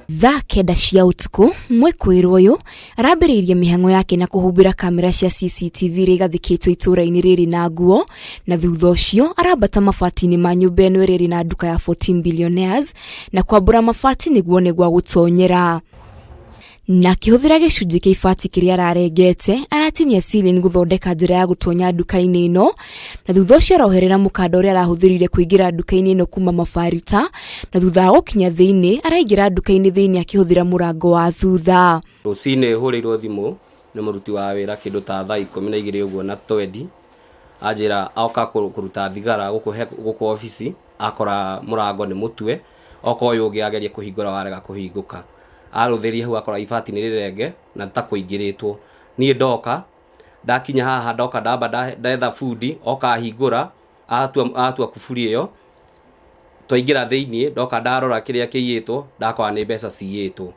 Thaa 9 cia ũtukũ, mwĩkũĩrwo ũyũ arambĩrĩirie mĩhang'o yake na kũhumbĩra kamera cia CCTV iria igathĩkĩtwo itũũra-inĩ rĩrĩ na nguo, na thutha ũcio arambata mabati-inĩ ma nyũmba ĩno ĩrĩa ĩrĩ na nduka ya 14 Billionaires na kwambũra mabati nĩguo one gwa gũtonyera. Na akĩhũthĩra gĩcunjĩ kĩa ibati kĩrĩa ararengete, aratinia ceiling gũthondeka njĩra ya gũtonya nduka-inĩ ĩno, na thutha ũcio aroherera mũkanda ũrĩa arahũthĩrire kũingĩra nduka-inĩ ĩno kuma mabarita, na thutha wa gũkinya thĩinĩ, araingĩra nduka-inĩ thĩinĩ akĩhũthĩra mũrango wa thutha. Rũcinĩ hũrĩirwo thimũ nĩ mũruti wa wĩra kĩndũ ta thaa 12 ũguo na twendi, anjĩra oka kũruta thigara gũkũ obici, akora mũrango nĩ mũtue, oka ũyũ ũngĩ ageria kũhingũra warega kũhingũka. Arũthĩria hau akora ibati nĩ rĩrenge na ta kũingĩrĩtwo. Niĩ ndoka, ndakinya haha ndoka ndamba ndetha bundi oka ahingũra, atua kuburi ĩyo, twaingĩra thĩiniĩ ndoka ndarora kĩrĩa kĩiyĩtwo, ndakora nĩ mbeca ciyĩtwo.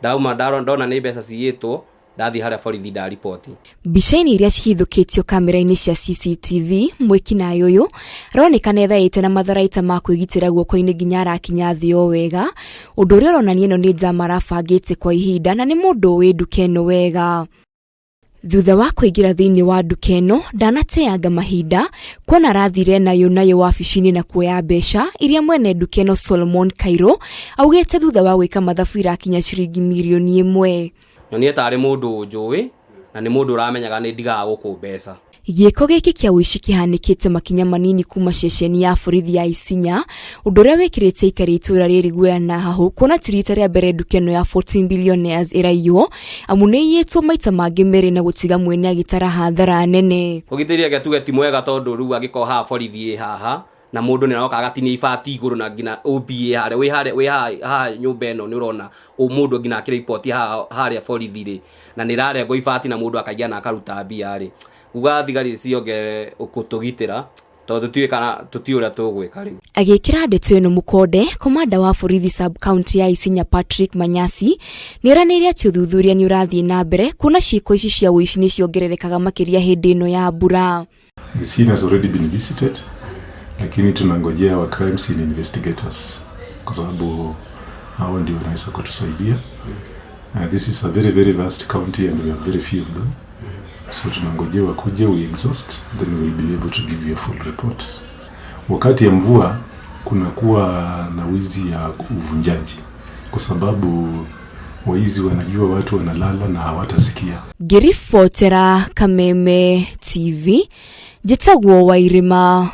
Ndauma ndona nĩ mbeca ciyĩtwo, ndathiĩ harĩa borithi ndariboti. Mbica-inĩ iria cihithũkĩtio kamera-inĩ cia CCTV, mwĩkinaĩ ũyũ aronekana ethaĩte na matharaita ma kwĩgitĩra guoko-inĩ nginya arakinya thĩ o wega, ũndũ ũrĩa ũronania ĩno nĩ njama arabangĩte kwa ihinda na nĩ mũndũ ũĩ nduka ĩno wega. Thutha wa kũingĩra thĩinĩ wa nduka ĩno, ndanateanga mahinda kuona arathire nayo nayo wabici-inĩ na kuoya mbeca iria mwene nduka ĩno Solomon Kairũ augĩte thutha wa gwĩka mathabu irakinya ciringi mirioni ĩmwe. Nyonire tarĩ mũndũ ũnjũĩ na nĩ mũndũ ũramenyaga nĩ ndigaga gũkũ mbeca. Gĩĩko gĩkĩ kĩa ũici kĩhanĩkĩte makinya manini kuma ceceni ya borithi ya Isinya, ũndũ ũrĩa wĩkĩrĩte aikari a itũũra rĩrĩ guoya na hahũ kuona ti rita rĩa mbere nduka ĩno ya 14 Billionaires ĩraiywo, amu nĩ ĩiyĩtwo maita mangĩ merĩ na gũtiga mwene agĩtara hathara nene. Ũgitĩri reke tuge ti mwega tondũ rĩu angĩkorwo haha borithi ĩ haha na mũndũ nĩ aroka agatinia ibati igũrũ na nginya OB ĩ harĩa wĩ harĩa wĩ haha nyũmba ĩno nĩ ũrona mũndũ nginya akĩriboti haha harĩa borithi rĩ na nĩ ĩrarengwo ibati na mũndũ akaingĩra na akaruta mbia rĩ, uga thigari ciongerere gũtũgitĩra tondũ tũtiũĩ kana tũtiũĩ ũrĩa tũgwĩka rĩu. Agĩkĩra ndeto ĩno mũkonde, komanda wa borithi sub county ya Isinya Patrick Manyasi nĩ eranĩire atĩ ũthuthuria nĩ ũrathiĩ na mbere kuona ciĩko ici cia ũici nĩ ciongererekaga makĩria hĩndĩ ĩno ya mbura. The scene has already been visited, lakini tunangojea wa crime scene investigators kwa sababu hao ndio wanaweza kutusaidia. This is a very very vast county and we have very few of them. So tunangojea wakuje, we exhaust, then we will be able to give you a full report. Wakati ya mvua kunakuwa na wizi ya uvunjaji kwa sababu waizi wanajua watu wanalala na hawatasikia. Ngĩribotera Kameme TV, njĩtagwo Wairĩma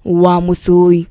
wa Mũthũi.